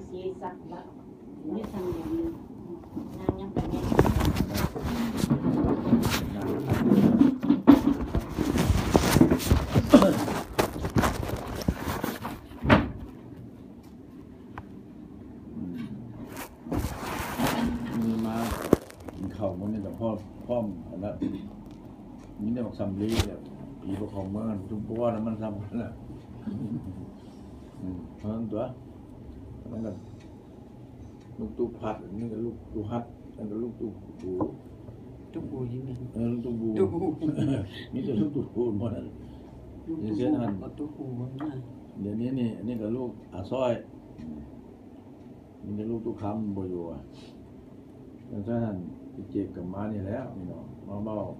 ເສສັກວະ ມີສ່ຳດຽວນີ້ ນາງຍັງໄປແມ່ນ ອືມ ມື້ມາກິນເຂົ້າ ມັນມີແຕ່ພ້ອມ ພ້ອມອັນນັ້ນ ມີແຕ່ບັກສຳລີແຫຼະ ຜີບໍ່ເຂົ້າເມືອງ ທຸກບໍ່ນະ ມັນສ່ຳກັນນະ ອືມ ເທົ່ານັ້ນຕົວະ ມັນກໍ ລູກຕູ້ພັດ ອັນນີ້ກໍລູກຕູ້ຮັດ ອັນນັ້ນກໍລູກຕູ້ ຕູ້ ຕູ້ຫຍັງ ເອີ ລູກຕູ້ ຕູ້ ຕູ້ ມີແຕ່ລູກຕູ້ ຕູ້ໝົດ ຢູ່ເຊັ່ນຫັ້ນ ຕູ້ ຕູ້ ຕູ້ ດຽວນີ້ນີ້ ອັນນີ້ກໍລູກອາຊ້ອຍ ອືມ ມີແຕ່ລູກຕູ້ຄຳບໍ່ຢູ່ ຈັ່ງຊັ້ນ ອີເຈກກໍມານີ້ແຫຼະ ພີ່ນ້ອງ ມາເວົ້າ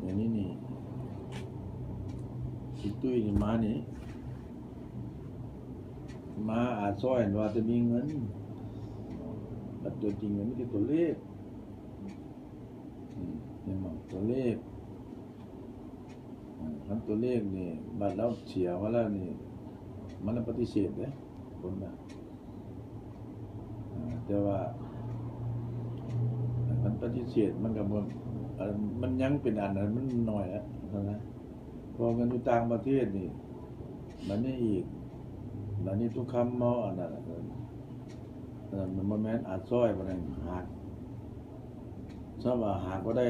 ດຽວນີ້ນີ້ ອີຕຸ້ຍນີ້ມານີ້ ມາອາຊ້ອຍວ່າແຕ່ມີເງິນ ບັດຕົວຈິງມັນມີແຕ່ຕົວເລກ ອືມ ເຫັນບໍ່? ຕົວເລກ ອາ ຄັນຕົວເລກນີ້ ບັດລາວເສຍມາແລ້ວນີ້ ມັນປະຕິເສດເດ້ ຄົນນະ ອາ ແຕ່ວ່າ ຄັນປະຕິເສດມັນກໍບໍ່ ອາ ມັນຍັງເປັນອັນນັ້ນ ມັນໜ້ອຍແລ້ວ ເທົ່ານັ້ນ ເພາະເງິນຢູ່ຕ່າງປະເທດນີ້ ບັດນີ້ອີກ ບັດນີ້ຕຸຄຳເວົ້າອັນນັ້ນ ເອີ ມັນບໍ່ແມ່ນອາຊ້ອຍ ບໍ່ໄດ້ຫາກ ຊາວວ່າຫາກບໍ່ໄດ້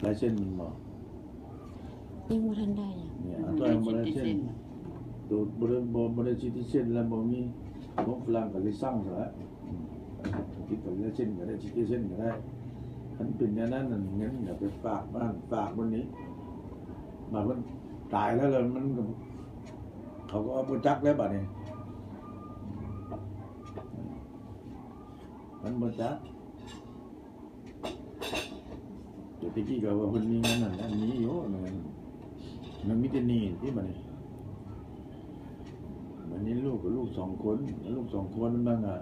ລາຍເຊັນແມ່ນບໍ່? ຍັງບໍ່ທັນໄດ້ຫຍັງ ອາຕ້ອຍບໍ່ໄດ້ເຊັນ ໂຕບໍ່ໄດ້ ບໍ່ ບໍ່ໄດ້ຊິຕິເຊັນ ແລະບໍ່ມີ ພວກຝຣັ່ງກໍເລີຍສັ່ງຊະລະ ອືມ ຕິດກັບລາຍເຊັນກໍໄດ້ ຊິຕິເຊັນກໍໄດ້ ຄັນເປັນແນວນັ້ນ ເງິນກໍໄປຝາກບ້ານ ຝາກບ່ອນນີ້ ບາດເພິ່ນຕາຍແລ້ວ ແລ້ວມັນກໍ ເຂົາກໍເອົາບໍ່ຈັກແລ້ວບາດນີ້ ມັນບໍ່ຈັກ ແຕ່ຕະກີ້ກໍວ່າເພິ່ນມີເງິນນັ້ນ ມີຢູ່ ມັນມີແຕ່ໜີ້ຕິບາດນີ້ ບາດນີ້ລູກກໍລູກສອງຄົນ ລູກສອງຄົນມັນກໍ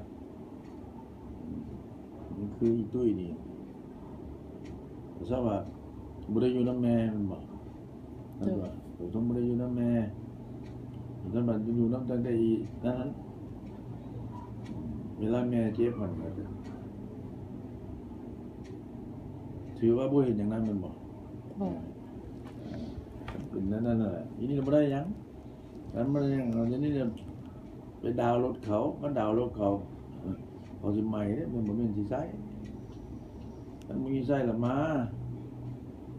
ມັນຄືອີຕຸ້ຍນີ້ ສະວ່າບໍ່ໄດ້ຢູ່ນຳແມ່ແມ່ນບໍ່? ເອີ ສົມມຸດບໍ່ໄດ້ຢູ່ນຳແມ່ ສົມມຸດຢູ່ນຳຕັ້ງແຕ່ອີນັ້ນ ເວລາແມ່ເຈັບຫັ້ນ ຖືວ່າບໍ່ເຮັດຫຍັງນຳແມ່ນບໍ່? ບໍ່ ເປັນແນວນັ້ນແຫຼະ ອີນີ້ບໍ່ໄດ້ຫຍັງ. ຄັນມັນຍັງ ດຽວນີ້ໄປດາວລົດເຂົາ ມາດາວລົດເຂົາ ເຂົາຊິໃໝ່ເດ້ ມັນບໍ່ແມ່ນຊິໃຊ້ ຄັນມີໃຊ້ລະມາ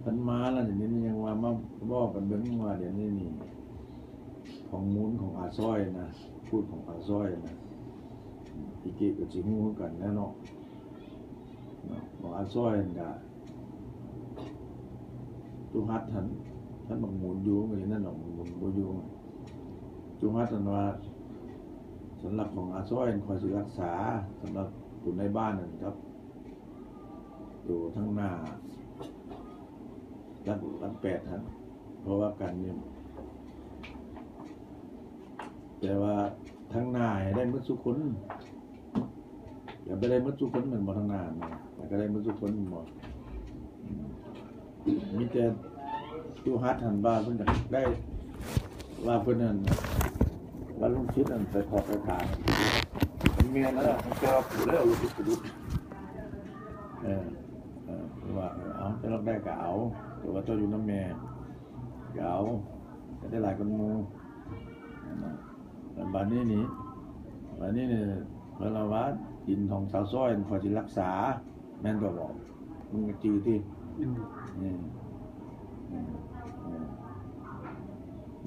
ຄັນມາລະ ດຽວນີ້ຍັງວ່າມາເວົ້າກັນເບິ່ງວ່າ ດຽວນີ້ນີ້ ຂອງມູນຂອງອາຊ້ອຍນະ ພູດຂອງອາຊ້ອຍນະ ອີເກະກໍຊິຮູ້ຄືກັນແຫຼະເນາະ ເນາະ ຂອງອາຊ້ອຍຫັ້ນກະ ຈຸຮັດຫັ້ນ ທ່ານບັກໝູນຢູ່ ມື້ນັ້ນບັກໝູນບໍ່ຢູ່ ຈຸຮັດຫັ້ນວ່າ ສຳລັບຂອງອາຊ້ອຍຂ້ອຍຊິຮັກສາ ສຳລັບໂຕນາຍບ້ານນັ້ນກັບໂຕທາງໜ້າ ຫຼັກ ຫຼັກແປດຫັ້ນ ເພາະວ່າກັນນີ້ ແຕ່ວ່າທາງໜ້າໃຫ້ໄດ້ໝົດສູ່ຄົນ. ຢາກໄປໄດ້ໝົດທຸກຄົນແມ່ນບໍ່? ທາງໜ້າແມ່ນ ຢາກໄດ້ໝົດທຸກຄົນແມ່ນບໍ່? ອືມ ມີແຕ່ຈຸຮັດຫັ້ນວ່າເພິ່ນຢາກໄດ້ ວ່າເພິ່ນນັ້ນ ວ່າລູກສິດນັ້ນໄປຂອບໄປການ ແມ່ນແລ້ວ ແຕ່ວ່າຜູ້ໃດເອົາລູກສິດໄປດຸດ ເອີ ເອີ ວ່າ ເອີ ເອົາ ແຕ່ລາກໄດ້ກໍເອົາ ແຕ່ວ່າເຈົ້າຢູ່ນຳແມ່ ກໍເອົາ ກໍໄດ້ຫຼາຍກວ່າໝູ່ ແລ້ວບາດນີ້ນີ້ ບາດນີ້ນີ້ ເພິ່ນລະວ່າ ດິນຂອງຊາວຊອຍຂ້ອຍຊິຮັກສາ ແມ່ນຕົວະບໍ່? ມຶງກໍຈື່ຕິ ອືມ ອືມ ອືມ ອືມ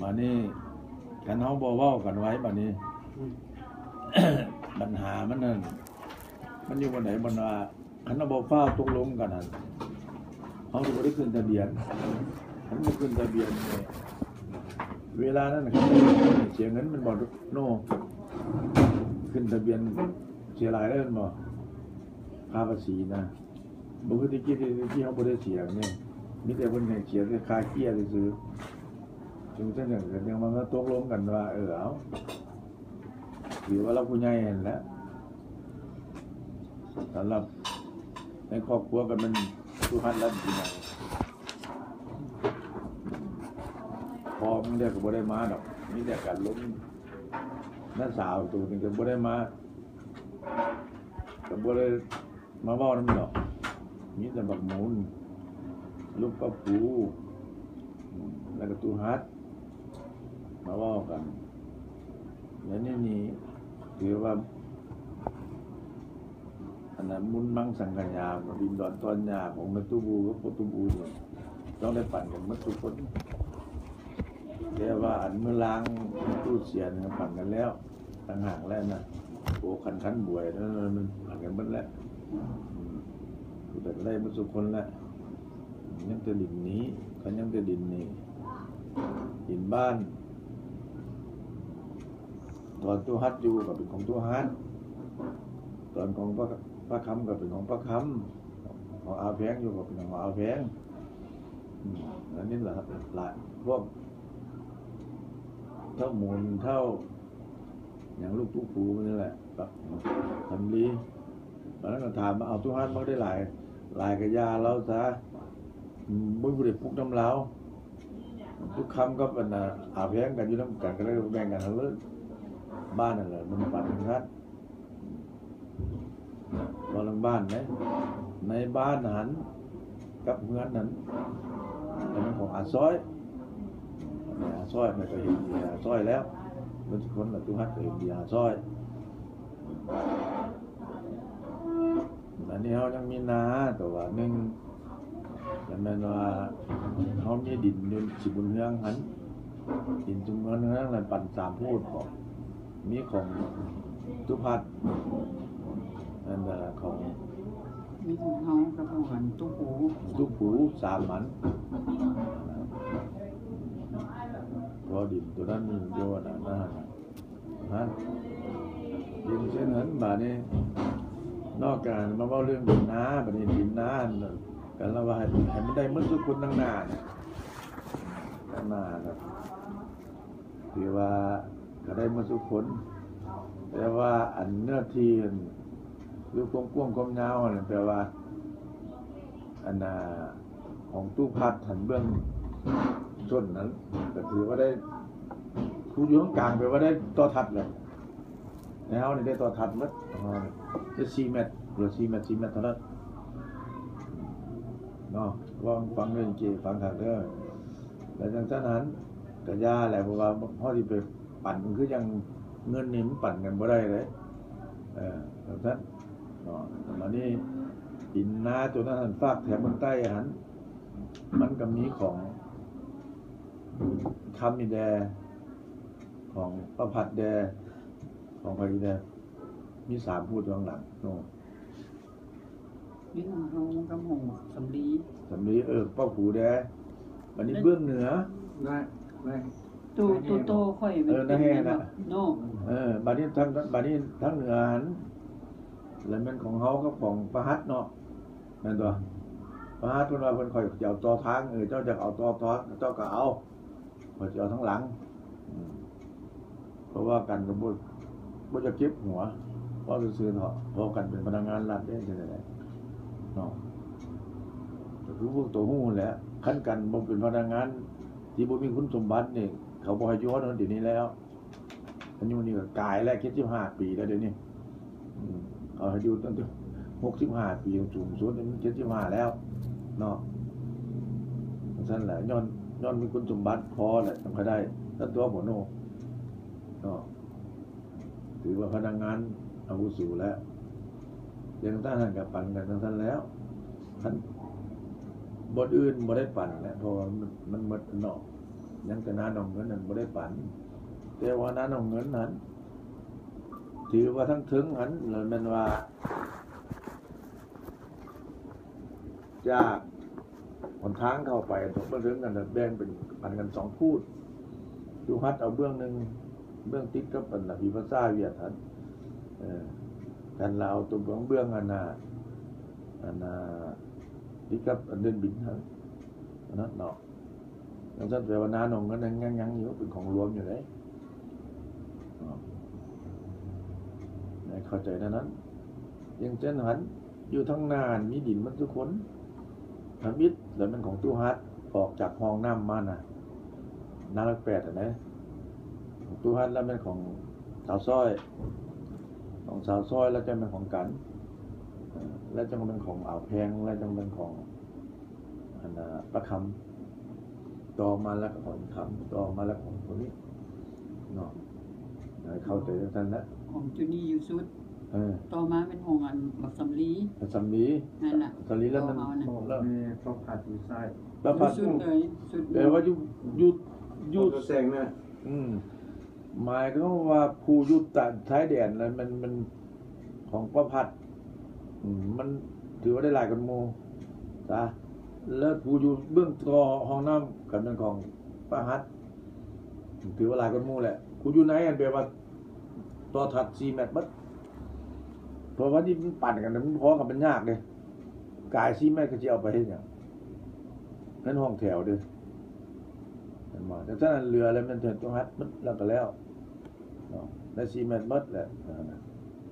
ບາດນີ້ ຄັນເຮົາບໍ່ເວົ້າກັນໄວ ບາດນີ້ ອືມ ບັນຫາມັນນັ້ນ ມັນຢູ່ບ່ອນໃດ? ບ່ອນວ່າ ຄັນເຮົາບໍ່ຟ້າວຕົກລົງກັນຫັ້ນ ເຮົາຊິບໍ່ໄດ້ຂຶ້ນທະບຽນ ຄັນບໍ່ຂຶ້ນທະບຽນນີ້ ເວລານັ້ນເສຍເງິນແມ່ນບໍ່ໂນ? ຂຶ້ນທະບຽນເສຍຫຼາຍເລີຍແມ່ນບໍ່? ຄ່າພາສີນະ ບໍ່ຄືແຕ່ກີ້ ແຕ່ກີ້ເຮົາບໍ່ໄດ້ເສຍເດ້ ມີແຕ່ເພິ່ນໃຫ້ເສຍແຕ່ຄ່າເກຍຊື່ໆ ຈຶ່ງຊັ້ນຈັ່ງ ຈັ່ງວ່າມາຕົກລົງກັນວ່າ ເອີ ເອົາ ຖືວ່າລາວຜູ້ໃຫຍ່ຫັ້ນແຫຼະ ສຳລັບໃນຄອບຄົວກໍແມ່ນສຸພັນລະ ຜູ້ໃຫຍ່ ພໍ່ບາງເທື່ອກໍບໍ່ໄດ້ມາດອກ ມີແຕ່ການລົມ ນ້າສາວໂຕນີ້ກໍບໍ່ໄດ້ມາ ກໍບໍ່ໄດ້ມາເວົ້ານຳດອກ ມີແຕ່ບັກໝູນ ລູກປ້າປູ ແລ້ວກໍຕູ້ຮັດ ມາເວົ້າກັນ ແລ້ວນີ້ນີ້ ຖືວ່າ ອັນນັ້ນ ມຸນມັງສັງຂະຍາ ດິນດອນຕອນຫຍ້າຂອງແມ່ຕູ້ບູກັບພໍ່ຕູ້ບູ ຕ້ອງໄດ້ປັນກັນໝົດທຸກຄົນ. ແຕ່ວ່າອັນມື້ລາງແມ່ຕູ້ເສຍນີ້ ປັນກັນແລ້ວຕ່າງຫາກແລ້ວນະ. ໂອ ຄັນ ຄັນບວຍນັ້ນ ມັນປັນກັນໝົດແລ້ວ. ອືມ ຜູ້ໃດກໍໄດ້ໝົດທຸກຄົນແຫຼະ. ຍັງແຕ່ດິນນີ້ ກໍຍັງແຕ່ດິນນີ້ ດິນບ້ານ. ຕອນຕູ້ຮັດຢູ່ກໍເປັນຂອງຕູ້ຮັດ, ຕອນຂອງປ້າ ປ້າຄຳກໍເປັນຂອງປ້າຄຳ, ຂອງອາວແພງຢູ່ກໍເປັນຂອງອາວແພງ. ອືມ ອັນນີ້ລະ ຫຼາຍ ພວກທ້າວໝູນ ທ້າວຫຍັງ ລູກຕູ້ປູນີ້ແຫຼະ ສຳລີ. ຕອນນັ້ນກໍຖາມວ່າ ເອົາ ຕູ້ຮັດມັກໄດ້ຫຼາຍ ຫຼາຍກະຢ່າລາວຊະ, ບໍ່ມີຜູ້ໃດປຸກນຳລາວ. ຕຸກຄຳກັບອັນນ່າ ອາແພງກັນຢູ່ນຳກັນ ກໍເລີຍແບ່ງກັນເອົາເລີຍ. ບ້ານນັ້ນແຫຼະ ມັນປັນກັນ. ເວົ້າເລື່ອງບ້ານເດ້ ໃນບ້ານຫັ້ນກັບເຮືອນຫັ້ນ ເປັນຂອງອາຊ້ອຍ. ອາຊ້ອຍໄປ ໄປເຮັດເບຍອາຊ້ອຍແລ້ວ ເບິດທຸກຄົນລະ. ຕູ້ຮັດໄປເຮັດເບຍອາຊ້ອຍ. ອັນນີ້ເຮົາຍັງມີນາ ແຕ່ວ່າໜຶ່ງ ແມ່ນວ່າເຮົາມີດິນຢູ່ສີບຸນເຮືອງຫັ້ນ, ດິນຊຸມເຮືອງນັ້ນລະປັນສາມພູດ ມີຂອງຕຸພັດ ອັນ ຂອງ ມີຂອງເຮົາກັບຂອງອັນຕຸປູ ຕຸປູສາມອັນ. ເພາະດິນໂຕນັ້ນຢູ່ອັນນັ້ນນະ ຫັ້ນ ດິນເຊັ່ນນັ້ນ. ບາດນີ້ນອກຈາກນັ້ນມາເວົ້າເລື່ອງດິນນາ, ບາດນີ້ດິນນາ ກັນລະວ່າໃຫ້ ໃຫ້ມັນໄດ້ໝົດທຸກຄົນທັງນານະ ທັງນານະ ຖືວ່າກໍໄດ້ໝົດທຸກຄົນ. ແຕ່ວ່າອັນເນື້ອທີ່ ຄືຄວາມກວ້າງຄວາມຍາວຫັ້ນ ແປວ່າ ອັນນ່າ ຂອງຕູ້ພັດຫັ້ນ ເບື້ອງຊົນນັ້ນ ກໍຖືວ່າໄດ້ ຜູ້ຢູ່ຂ້າງກາງ ແປວ່າໄດ້ຕໍ່ທັດແຫຼະ. ໃນເຮົານີ້ໄດ້ຕໍ່ທັດໝົດ ໄດ້ສີ່ແມັດ ຫຼືສີ່ແມັດ ສີ່ແມັດເທົ່ານັ້ນເນາະ. ເວົ້າໃຫ້ຟັງເດີ ເຈ້ ຟັງຄັກເດີ. ແລ້ວຈັ່ງຊັ້ນຫັ້ນກະຢ່າແຫຼະ ເພາະວ່າເຮົາຊິໄປປັນ ຄືຈັ່ງເງິນນີ້ມັນປັນກັນບໍ່ໄດ້ເດ້. ເອີ ຈັ່ງຊັ້ນເນາະ. ບາດນີ້ດິນນາໂຕນັ້ນຫັ້ນ ຟາກແຖບເບື້ອງໃຕ້ຫັ້ນ ມັນກໍມີຂອງຄຳນີ້ແດ່ ຂອງປ້າພັດແດ່ ຂອງໃຜອີກແດ່ ມີສາມພູດຢູ່ຂ້າງຫຼັງເນາະ. ມີຂອງເຮົາກັບຂອງສຳລີ ສຳລີ ເອີ ປ້າພູແດ່. ບາດນີ້ເບື້ອງເໜືອ ໂຕ ໂຕຕໍ່ຂ້ອຍ ເອີ ນາແຮ່ນະເນາະ. ເອີ ບາດນີ້ທາງ ບາດນີ້ທາງເໜືອຫັ້ນ ລະແມ່ນຂອງເຮົາກັບຂອງປ້າຮັດເນາະ. ແມ່ນຕົວະ ພະຫັດເພິ່ນວ່າເພິ່ນ ຂ້ອຍຈະເອົາຕໍ່ທາງ ເອີ ເຈົ້າຢາກເອົາຕໍ່ທາງ ເຈົ້າກໍເອົາ ຂ້ອຍຈະເອົາທາງຫຼັງ. ອືມ ເພາະວ່າກັນກໍບໍ່ ບໍ່ຢາກເຈັບຫົວ ເວົ້າຊື່ໆເນາະ ເພາະກັນເປັນພະນັກງານລັດເດ້ ເຮັດຈັ່ງໃດເນາະ. ກໍຄືພວກໂຕຮູ້ແຫຼະ ຄັນກັນບໍ່ເປັນພະນັກງານທີ່ບໍ່ມີຄຸນສົມບັດນີ້ ເຂົາບໍ່ໃຫ້ຢູ່ຮອດດຽວນີ້ແລ້ວ. ອາຍຸນີ້ກໍກາຍແລ້ວ ເຈັດສິບຫ້າປີແລ້ວດຽວນີ້. ອືມ ເຂົາໃຫ້ຢູ່ຕັ້ງແຕ່ຫົກສິບຫ້າປີ ສູງສຸດນີ້ມັນເຈັດສິບຫ້າແລ້ວເນາະ. ຈັ່ງຊັ້ນແຫຼະ ຍ້ອນ ຍ້ອນມີຄຸນສົມບັດພໍແຫຼະ ຈັ່ງຄ່ອຍໄດ້ ແຕ່ຕົວບໍ່ໂນເນາະ ຖືວ່າພະນັກງານອາວຸໂສແລ້ວ. ຈັ່ງຊັ້ນຫັ້ນກໍປັນກັນຈັ່ງຊັ້ນແລ້ວ. ຄັນບ່ອນອື່ນບໍ່ໄດ້ປັນແຫຼະ ເພາະວ່າມັນ ມັນໝົດເນາະ. ຍັງແຕ່ນາໜອງເງິນນັ້ນບໍ່ໄດ້ປັນ. ແຕ່ວ່ານາໜອງເງິນຫັ້ນ ຖືວ່າທັງເທິງຫັ້ນ ແມ່ນວ່າ ຈາກຫົນທາງເຂົ້າໄປ ເບື້ອງເທິງນັ້ນແບ່ງເປັນ ປັນກັນສອງພູດ. ຈຸຮັດເອົາເບື້ອງໜຶ່ງ ເບື້ອງຕິດກັບອັນນະ ພິພັດຊາຫວຽດຫັ້ນ ເອີ ກັນລາວຕົວເບື້ອງ ເບື້ອງອັນນະ ອັນນະ ຕິດກັບອັນເດີ່ນບິນຫັ້ນ ອັນນັ້ນເນາະ. ຈັ່ງຊັ້ນແປວ່ານາໜອງເງິນຍັງ ຍັງ ຍັງຢູ່ ເປັນຂອງລວມຢູ່ເດ້ເນາະ ໃຫ້ເຂົ້າໃຈແນວນັ້ນ. ຢ່າງເຊັ່ນຫັ້ນ ຢູ່ທາງໜ້າມີດິນໝົດທຸກຄົນ ທຳອິດແລ້ວແມ່ນຂອງຕູ້ຮັດ ອອກຈາກຮ່ອງນ້ຳມານະ ນາຫຼັກແປດຫັ້ນເດ້ ຂອງຕູ້ຮັດ ແລ້ວແມ່ນຂອງ ສາວຊ້ອຍ ຂອງສາວຊ້ອຍ ແລ້ວຈັ່ງແມ່ນຂອງກັນ ແລ້ວຈັ່ງແມ່ນຂອງອາວແພງ ແລ້ວຈັ່ງແມ່ນຂອງ ອັນນ່າ ປາຄຳ ຕໍ່ມາແລ້ວກໍຂອງຄຳ ຕໍ່ມາແລ້ວຂອງຄົນນີ້ເນາະ ໃຫ້ເຂົ້າໃຈຈັ່ງຊັ້ນແຫຼະ ຂອງຈຸນີຢູ່ສຸດ ເອີ ຕໍ່ມາແມ່ນຂອງອັນບັກສຳລີ ບັກສຳລີ ນັ້ນລະ ສຳລີແລ້ວມັນ ຕໍ່ມານະ ແມ່ນ ປະພັດຢູ່ຊ້າຍ ປະພັດ ສຸດເລີຍ ສຸດ ແປວ່າຢູ່ ຢູ່ ຢູ່ແສງນະ ອືມ ໝາຍຄວາມວ່າຜູ້ຢູ່ຕາມຊາຍແດນນັ້ນມັນ ມັນຂອງປະພັດ ອືມ ມັນຖືວ່າໄດ້ຫຼາຍກວ່າໝູ່ຊະ ແລ້ວຜູ້ຢູ່ເບື້ອງຕໍ່ຫ້ອງນ້ຳກໍແມ່ນຂອງປະຫັດ ຖືວ່າຫຼາຍກວ່າໝູ່ແຫຼະ ຜູ້ຢູ່ໃນຫັ້ນແປວ່າຕໍ່ຖັດສີ່ແມັດເບິດ ເພາະວ່ານີ້ມັນປັນກັນ ມັນພໍກັນມັນຍາກເດ້ ກາຍສີ່ແມັດກໍຊິເອົາໄປເຮັດຫຍັງ ເຮືອນຫ້ອງແຖວເດ້ ເຫັນບໍ່? ຈັ່ງຊັ້ນເຫຼືອແລ້ວແມ່ນແຕ່ຕົວຮັດໝົດແລ້ວກໍແລ້ວເນາະ ໄດ້ສີ່ແມັດໝົດແຫຼະ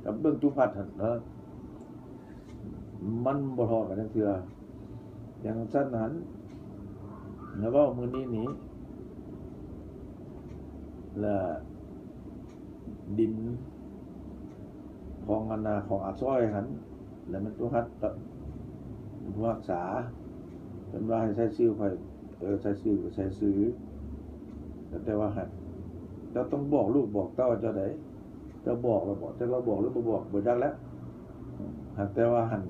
ກັບເບື້ອງຕຸພັດຫັ້ນເນາະ ມັນບໍ່ທໍ່ກັນຈັກເທື່ອ ຈັ່ງຊັ້ນຫັ້ນ ແລ້ວເວົ້າມື້ນີ້ນີ້ ແລ້ວ ດິນຂອງອັນນ່າ ຂອງອາຊ້ອຍຫັ້ນ ແລ້ວແມ່ນຕຸຮັດ ເປັນຜູ້ຮັກສາ ເພິ່ນວ່າໃຫ້ໃສ່ຊື່ຂ້ອຍ ເອີ ໃສ່ຊື່ກໍໃສ່ຊື່ ແຕ່ວ່າຫັ້ນ ເຈົ້າຕ້ອງບອກລູກບອກເຕົ້າເຈົ້າໃດ ເຈົ້າບອກແລ້ວບໍ ຈັກລາວບອກຫຼືບໍ່ບອກ ບໍ່ຈັກແຫຼະ ຫາກແຕ່ວ່າຫັ້ນ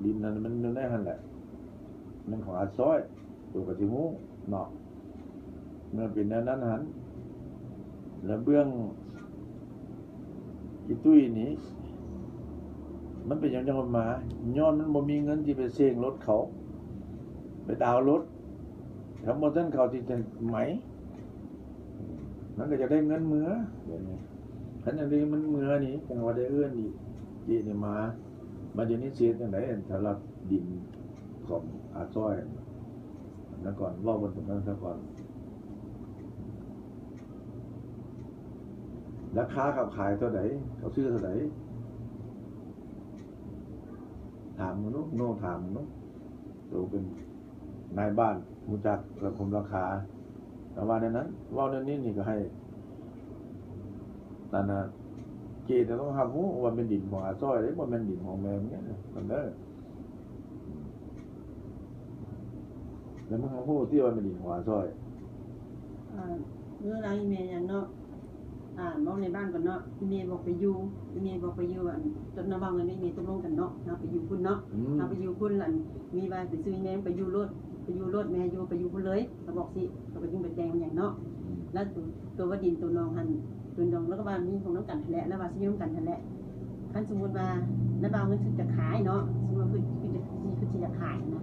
ດິນນັ້ນມັນຢູ່ໃນຫັ້ນແຫຼະ ແມ່ນຂອງອາຊ້ອຍ ໂຕກໍຊິຮູ້ເນາະ ເມື່ອເປັນແນວນັ້ນຫັ້ນ ລະເບື້ອງອີຕຸ້ຍນີ້ ມັນເປັນຫຍັງຈັ່ງມາ ຍ້ອນມັນບໍ່ມີເງິນທີ່ໄປເສັງລົດເຂົາ ໄປດາວລົດ ຄັນບໍ່ຊັ້ນເຂົາຊິໄໝ ມັນກໍຢາກໄດ້ເງິນເມືອ ດຽວນີ້ ຄັນຈັ່ງໃດມັນເມືອນີ້ ຈັ່ງວ່າໄດ້ເອີ້ນອີກ ເຈນີ້ມາ ບາດດຽວນີ້ຊິເຮັດຈັ່ງໃດ ສຳລັບດິນຂອງອາຊ້ອຍ ນະກ່ອນ ເວົ້າເບິ່ງຕົງນັ້ນຊະກ່ອນ ລາຄາເຂົາຂາຍເທົ່າໃດ ເຂົາຊື້ເທົ່າໃດ ຖາມເບິ່ງດູ ໂນ ຖາມເບິ່ງດູ ໂຕເປັນນາຍບ້ານ ຮູ້ຈັກລະຄົມລາຄາ ແຕ່ວ່າແນວນັ້ນ ເວົ້າແນວນີ້ນີ້ກໍໃຫ້ ອັນນ່າ ເຈຕ້ອງຮັບຮູ້ວ່າແມ່ນດິນຂອງອາຊ້ອຍເດ້ ບໍ່ແມ່ນດິນຂອງແມ່ມຶງເດ້ ເດີ ແລ້ວມຶງຮັບຮູ້ຕິວ່າແມ່ນດິນຂອງອາຊ້ອຍ ເອີ ເລື່ອງລາວອີແມ່ຫຍັງເນາະ ອ່າ ເວົ້າໃນບ້ານກ່ອນເນາະ ອີແມ່ບອກໄປຢູ່ ອີແມ່ບອກໄປຢູ່ ອັນ ຈົດນະເວົ້າກັນ ອີແມ່ຕົກລົງກັນເນາະ ເຮົາໄປຢູ່ພຸ້ນເນາະ ອືມ ເຮົາໄປຢູ່ພຸ້ນ ອັນ ມີວ່າໄປຊື້ແມ່ໄປຢູ່ໂລດ ໄປຢູ່ໂລດ ແມ່ຢູ່ ໄປຢູ່ພຸ້ນເລີຍ ເຂົາບອກຊີ້ ເຂົາກໍຈຶ່ງໄປແຈ້ງຫຍັງເນາະ ອືມ ແລ້ວໂຕ ໂຕວ່າດິນໂຕໜອງຫັ້ນ ໂຕໜອງ ແລ້ວກໍວ່າມີຂອງນຳກັນຫັ້ນແຫຼະ ແລ້ວວ່າຊິຢູ່ນຳກັນຫັ້ນແຫຼະ ຄັນສົມມຸດວ່ານ້າບ່າວເງິນຊິຈະຂາຍເນາະ ສົມມຸດວ່າຄື ຄືຈະ ຄືຊິຢາກຂາຍນະ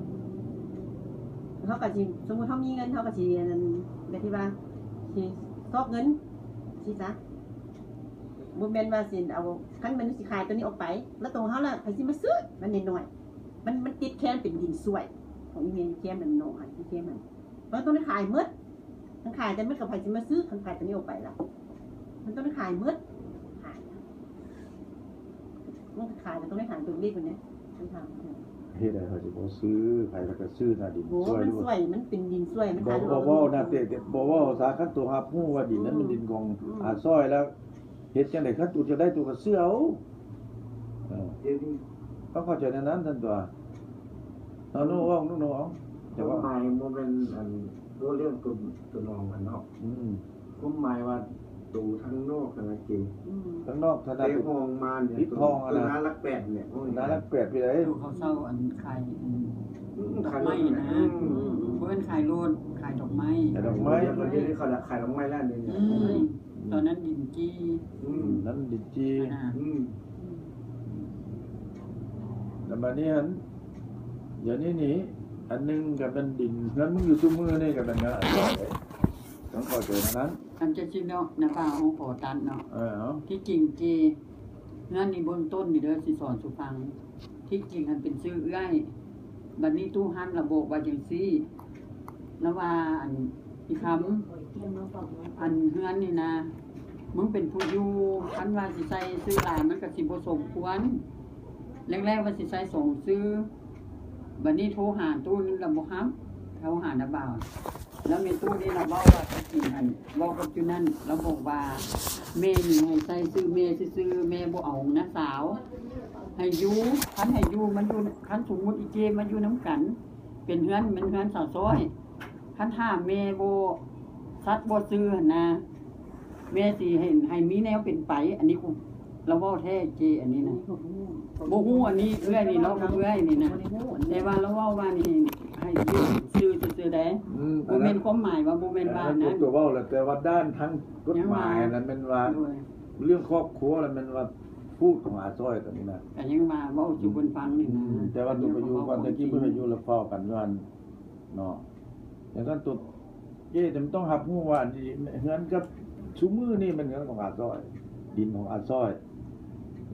ເຮົາກໍຊິ ສົມມຸດເຮົາມີເງິນ ເຮົາກໍຊິ ອັນນັ້ນ ແບບທີ່ວ່າ ຊິຊອກເງິນ ຊີ້ຊະ ບໍ່ແມ່ນວ່າຊິເອົາ ຄັນແມ່ນຊິຂາຍໂຕນີ້ອອກໄປ ແລ້ວໂຕເຮົາລະໃຜຊິມາຊື້ ມັນນ້ອຍໆ ມັນ ມັນຕິດແຄມເປັນດິນສ່ວຍ ຂອງອີແມ່ແຄມນັ້ນເນາະ ອັນທີ່ແຄມນັ້ນ ມັນຕ້ອງໄດ້ຂາຍໝົດ ຄັນຂາຍແຕ່ມັນກໍໃຜຊິມາຊື້ ຄັນຂາຍໂຕນີ້ອອກໄປລະ ມັນຕ້ອງໄດ້ຂາຍໝົດ ຂາຍ ມັນຂາຍກໍຕ້ອງໄດ້ຂາຍໂຕເລັກພຸ້ນເດ້ ເຮັດໃດເຂົາຊິບໍ່ຊື້ ໃຜເຂົາຈະຊື້ນະ ດິນສ່ວຍ ມັນສ່ວຍ ມັນເປັນດິນສ່ວຍ ມັນຂາຍ ບໍ່ເວົ້ານະ ແຕ່ ແຕ່ບໍ່ເວົ້າສາ ຄັນໂຕຮັບຮູ້ວ່າດິນນັ້ນແມ່ນດິນຂອງ ອືມ ອາຊ້ອຍແລ້ວ ເຮັດຈັ່ງໃດ ຄັນໂຕຈະໄດ້ໂຕກໍຊື້ເອົາ ເອີ ຕ້ອງເຂົ້າໃຈແນວນັ້ນຊັ້ນຕົວະ ເອົາ ໂນ ເວົ້າ ໂນ ເອົາ ຄວາມໝາຍບໍ່ແມ່ນ ອັນ ບໍ່ເລື່ອງຕົວ ຕົວນ້ອງຫັ້ນເນາະ ອືມ ຄວາມໝາຍວ່າໂຕທາງນອກຫັ້ນນະເກ ອືມ ທາງນອກ ທາງໃນ ໃນຫ້ອງມານີ້ ຕິດຫ້ອງຫັ້ນນະ ໜ້າຫຼັກແປດນີ້ ໜ້າຫຼັກແປດພີ້ໃດ ໂຕເຂົາເຊົ່າ ອັນ ຂາຍ ອືມ ດອກໄມ້ນະ ອືມ ບໍ່ແມ່ນຂາຍລົດ ຂາຍດອກໄມ້ ຂາຍດອກໄມ້ ແລ້ວກໍດຽວນີ້ເຂົາຂາຍດອກໄມ້ແລ້ວ ອືມ ຕອນນັ້ນດິນຈີ່ ອືມ ນັ້ນດິນຈີ່ ອືມ ແລ້ວບາດນີ້ຫັ້ນ ດຽວນີ້ນີ້ ອັນໜຶ່ງກໍແມ່ນດິນ ເຮືອນມຶງຢູ່ຊຸມື້ນີ້ກໍແມ່ນເຮືອນ ຕ້ອງເຂົ້າໃຈແນວນັ້ນ ອັນຈະຊິເນາະ ນະບ່າວ ຂໍຕັດເນາະ ເອີ ເອົາ ທີ່ຈິງເກ ເຮືອນນີ້ເບື້ອງຕົ້ນນີ້ເດີ ຊິສອນສູ່ຟັງ ທີ່ຈິງຫັ້ນເປັນຊື່ເອື້ອຍ ບັດນີ້ຕູ້ຮັນລະບອກວ່າຈັ່ງຊີ້ ລະວ່າ ອັນ ອີຄຳ ອັນເຮືອນນີ້ນະ ມຶງເປັນຜູ້ຢູ່ ຄັນວ່າຊິໃສ່ຊື່ຫຼາຍມັນກໍຊິບໍ່ສົມຄວນ ແລກໆວ່າຊິໃສ່ສອງຊື່ ບັດນີ້ໂທຫາຕູ້ນັ້ນລະບໍ່ຮັບ ໂທຫານ້າບ່າວ ແລ້ວແມ່ຕູ້ນີ້ລາວເວົ້າວ່າ ຕະກີ້ຫັ້ນ ເວົ້າກັບຈຸນັ້ນ ລາວບອກວ່າ ແມ່ນີ້ໃຫ້ໃສ່ຊື່ແມ່ຊື່ໆ ແມ່ບໍ່ເອົານ້າສາວໃຫ້ຢູ່ ຄັນໃຫ້ຢູ່ ມັນຢູ່ ຄັນສົມມຸດອີເຈ້ມາຢູ່ນຳກັນ ເປັນເຮືອນ ແມ່ນເຮືອນສາວຊ້ອຍ ຄັນຖ້າແມ່ບໍ່ສັດບໍ່ຊື່ຫັ້ນນະ ແມ່ຊິໃຫ້ ໃຫ້ມີແນວເປັນໄປ ອັນນີ້ ລາວເວົ້າແທ້ເຈ້ ອັນນີ້ນະ ບໍ່ຮູ້ ອັນນີ້ເອື້ອຍນີ້ ເວົ້າກັບເອື້ອຍນີ້ນະ ແຕ່ວ່າລາວເວົ້າວ່ານີ້ ໃຫ້ຊື່ຊື່ໃດ ອືມ ບໍ່ແມ່ນຄວາມໝາຍວ່າ ບໍ່ແມ່ນວ່ານັ້ນ ຕົວເວົ້າແຫຼະ ແຕ່ວ່າດ້ານທາງກົດໝາຍຫັ້ນແມ່ນວ່າ ເລື່ອງຄອບຄົວຫັ້ນແມ່ນວ່າ ພູດຂອງອາຊ້ອຍຕົວນີ້ນະ ກໍຍັງວ່າເວົ້າສູ່ເພິ່ນຟັງນີ້ນະ ອືມ ແຕ່ວ່າຕົວໄປຢູ່ ກ່ອນແຕ່ກີ້ເພິ່ນໄປຢູ່ລະເຝົ້າກັນຢູ່ຫັ້ນເນາະ ຈັ່ງຊັ້ນຕົວ ເຈ້ຈະຕ້ອງຮັບຮູ້ວ່າ ອັນນີ້ເຮືອນກັບຊຸມື້ນີ້ແມ່ນເຮືອນຂອງອາຊ້ອຍ ດິນຂອງອາຊ້ອຍ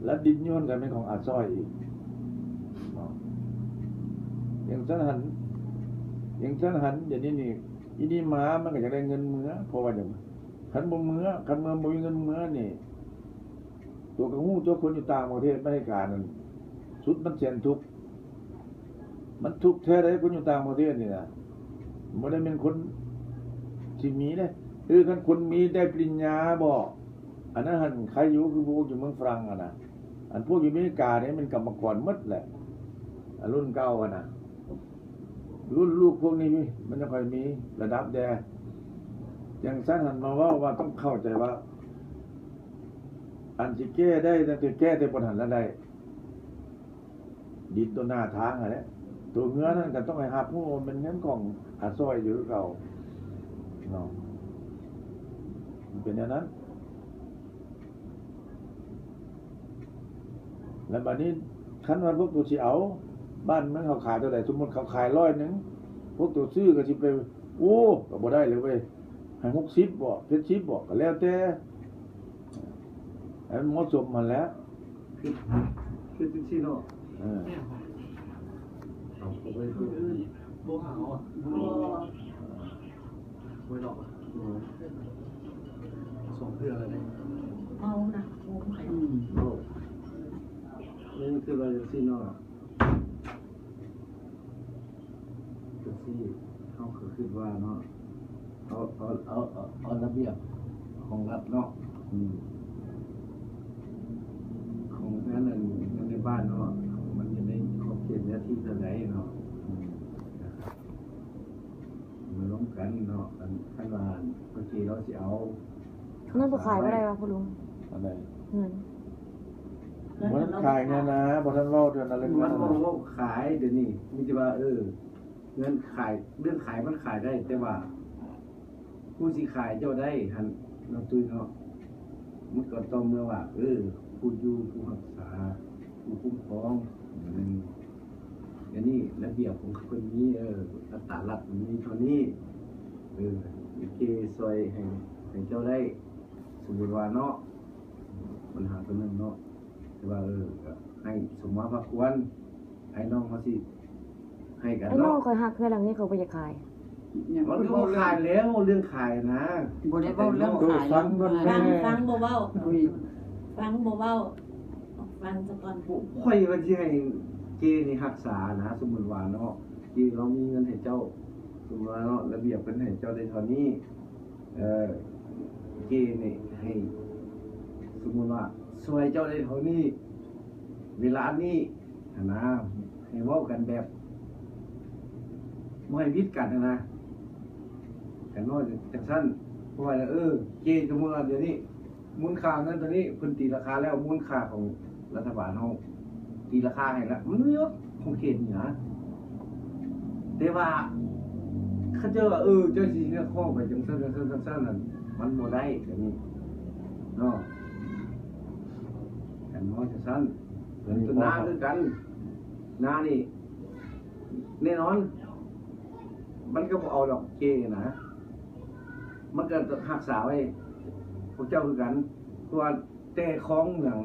ແລະ ດິນຢູ່ຫັ້ນກໍແມ່ນຂອງອາຊ້ອຍອີກເນາະ ຈັ່ງຊັ້ນຫັ້ນ ຈັ່ງຊັ້ນຫັ້ນ ດຽວນີ້ນີ້ ອີນີ້ໝາມັນກໍຢາກໄດ້ເງິນເມືອ ເພາະວ່າຫຍັງ ຄັນບໍ່ເມືອ ຄັນເມືອບໍ່ມີເງິນເມືອນີ້ ຕົວກໍຮູ້ຕົວະ ຄົນຢູ່ຕ່າງປະເທດມາເຮັດການນັ້ນ ສຸດມັນແສນທຸກ ມັນທຸກແທ້ໃດ໋ ຄົນຢູ່ຕ່າງປະເທດນີ້ນະ ບໍ່ໄດ້ແມ່ນຄົນຊິມີເດ້ ຄືຄັນຄົນມີໄດ້ປະລິນຍາບໍ ອັນນັ້ນຫັ້ນໄຄຢູ່ ຄືພວກຢູ່ເມືອງຝຣັ່ງຫັ້ນນະ ອັນພວກຢູ່ອາເມລິການີ້ແມ່ນກຳມະກອນໝົດແຫຼະ ອັນລຸ້ນເກົ່າຫັ້ນນະ ລຸ້ນລູກພວກນີ້ມັນຍັງຄ່ອຍມີລະດັບແດ່ ຈັ່ງຊັ້ນຫັ້ນມາເວົ້າວ່າຕ້ອງເຂົ້າໃຈວ່າ ອັນຊິແກ້ໄດ້ ແຕ່ແກ້ແຕ່ບ່ອນຫັ້ນລະໄດ້ ດິນຕໍ່ໜ້າທາງຫັ້ນແຫຼະ ຕົວເຮືອນນັ້ນກໍຕ້ອງໃຫ້ຮັບຮູ້ວ່າແມ່ນເຮືອນຂອງອາຊ້ອຍຢູ່ຄືເກົ່າເນາະ ມັນເປັນແນວນັ້ນ ແລ້ວບາດນີ້ ຄັນວ່າພວກໂຕຊິເອົາ ບ້ານເມືອງເຂົາຂາຍເທົ່າໃດ ສົມມຸດເຂົາຂາຍຮ້ອຍໜຶ່ງ ພວກໂຕຊື້ກໍຊິໄປ ໂອ້ ກໍບໍ່ໄດ້ເລີຍເວີຍ ໃຫ້ຫົກສິບບໍ ເຈັດສິບບໍ ກໍແລ້ວແຕ່ ໃຫ້ມັນເໝາະສົມຫັ້ນແຫຼະ ຄື ຄືຈັ່ງຊີ້ເນາະ ເອີ ບໍ່ຫາເອົາ ບໍ່ ບໍ່ດອກ ສອງເທື່ອແລ້ວເດ້ ເມົານະ ໂອ້ຍ ອືມ ໂອ້ ນີ້ຄືວ່າຈັ່ງຊີ້ເນາະ ຈັ່ງຊີ້ ເຮົາກໍຄິດວ່າເນາະ ເອົາ ເອົາ ເອົາ ເອົາ ເອົາລະບຽບຂອງລັດເນາະ ອືມ ຂອງແມ່ນອັນ ຢູ່ໃນບ້ານເນາະ ມັນຢູ່ໃນຂອບເຂດເນື້ອທີ່ເທົ່າໃດເນາະ ອືມ ມາລົມກັນເນາະ ຄັນ ຄັນວ່າໂອເຄ ລາວຊິເອົາ ອັນນັ້ນບໍ່ຂາຍບໍ່ໄດ້ວະ ພໍ່ລຸງ ອັນໃດ ເງິນ ບໍ່ທັນຂາຍເງິນນະ ບໍ່ທັນເວົ້າເທື່ອນັ້ນເລີຍ ມັນບໍ່ເວົ້າຂາຍ ດຽວນີ້ມີແຕ່ວ່າ ເອີ ເງິນຂາຍ ເລື່ອງຂາຍມັນຂາຍໄດ້ ແຕ່ວ່າຜູ້ຊິຂາຍເຈົ້າໄດ້ຫັ້ນເນາະ ຕຸ້ຍເນາະ ມັນກໍຕໍ່ເມື່ອວ່າ ເອີ ຜູ້ຢູ່ ຜູ້ຮັກສາ ຜູ້ຄຸ້ມຄອງ ແມ່ນ ອັນນີ້ລະບຽບຂອງເພິ່ນມີ ເອີ ອັດຕາລັດມັນມີເທົ່ານີ້ ເອີ ໂອເຄ ຊ່ອຍໃຫ້ ໃຫ້ເຈົ້າໄດ້ ສົມມຸດວ່າເນາະ ບັນຫາຕົວນັ້ນເນາະ ແຕ່ວ່າ ເອີ ກໍໃຫ້ສົມມາພາຄວນ ອ້າຍນ້ອງເຮົາຊິໃຫ້ກັນເນາະ ອ້າຍນ້ອງຂ້ອຍຮັກເຮືອນຫຼັງນີ້ ຂ້ອຍບໍ່ຢາກຂາຍ ມັນກໍບໍ່ຂາຍແລ້ວ ເລື່ອງຂາຍນະ ບໍ່ໄດ້ເວົ້າເລື່ອງຂາຍ ຟັງກ່ອນແມ່ ຟັງ ຟັງບໍ່ເວົ້າ ຟັງບໍ່ເວົ້າ ຟັງສາກ່ອນ ຂ້ອຍວ່າຊິໃຫ້ເຈ້ນີ້ຮັກສານະ ສົມມຸດວ່າເນາະ ເຈ້ລາວມີເງິນໃຫ້ເຈົ້າ ສົມມຸດວ່າເນາະ ລະບຽບເພິ່ນໃຫ້ເຈົ້າໄດ້ເທົ່ານີ້ ເອີ ເຈ້ນີ້ໃຫ້ ສົມມຸດວ່າຊ່ວຍເຈົ້າໄດ້ເທົ່ານີ້ ເວລານີ້ຫັ້ນນະ ໃຫ້ເວົ້າກັນແບບບໍ່ໃຫ້ຜິດກັນຫັ້ນນະ ກັນເວົ້າຈັ່ງຊັ້ນ ເພາະວ່າ ເອີ ເຈ້ ສົມມຸດວ່າດຽວນີ້ ມູນຄ່າເງິນຕົວນີ້ເພິ່ນຕີລາຄາແລ້ວ ມູນຄ່າຂອງລັດຖະບານເຮົາຕີລາຄາໃຫ້ລະ ມັນເລື່ອງຂອງເຂດນີ້ນະ ແຕ່ວ່າເຂົາເຈົ້າວ່າ ເອີ ເຈົ້າຊິຮຽກຮ້ອງໄປຈັ່ງຊັ້ນ ຈັ່ງຊັ້ນ ຈັ່ງຊັ້ນນັ້ນ ມັນບໍ່ໄດ້ ແບບນີ້ເນາະ ກັນເວົ້າຈັ່ງຊັ້ນ ເປັນນາຄືກັນ ນານີ້ ແນ່ນອນ ມັນກໍບໍ່ເອົາດອກເຈ້ນະ ມັນກໍຮັກສາໄວ້ພວກເຈົ້າຄືກັນ ເພາະວ່າແຕ່ຄອງເມືອງ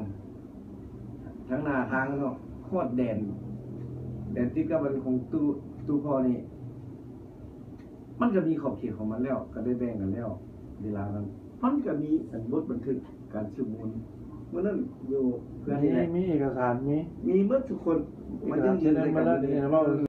ທາງໜ້າທາງເນາະ ຮອດແດນ ແດນຕິດກັບອັນຂອງຕູ້ ຕູ້ພໍ່ນີ້ ມັນກໍມີຂອບເຂດຂອງມັນແລ້ວ ກໍໄດ້ແບ່ງກັນແລ້ວ ເວລານັ້ນ ມັນກໍມີອັນບົດບັນທຶກການສືບມູນ ມື້ນັ້ນຢູ່ເຮືອນນີ້ແຫຼະ ມີເອກະສານ ມີ ມີໝົດທຸກຄົນ ເອກະສານ ມາຢືນຢັນໃນກັນ ເອີ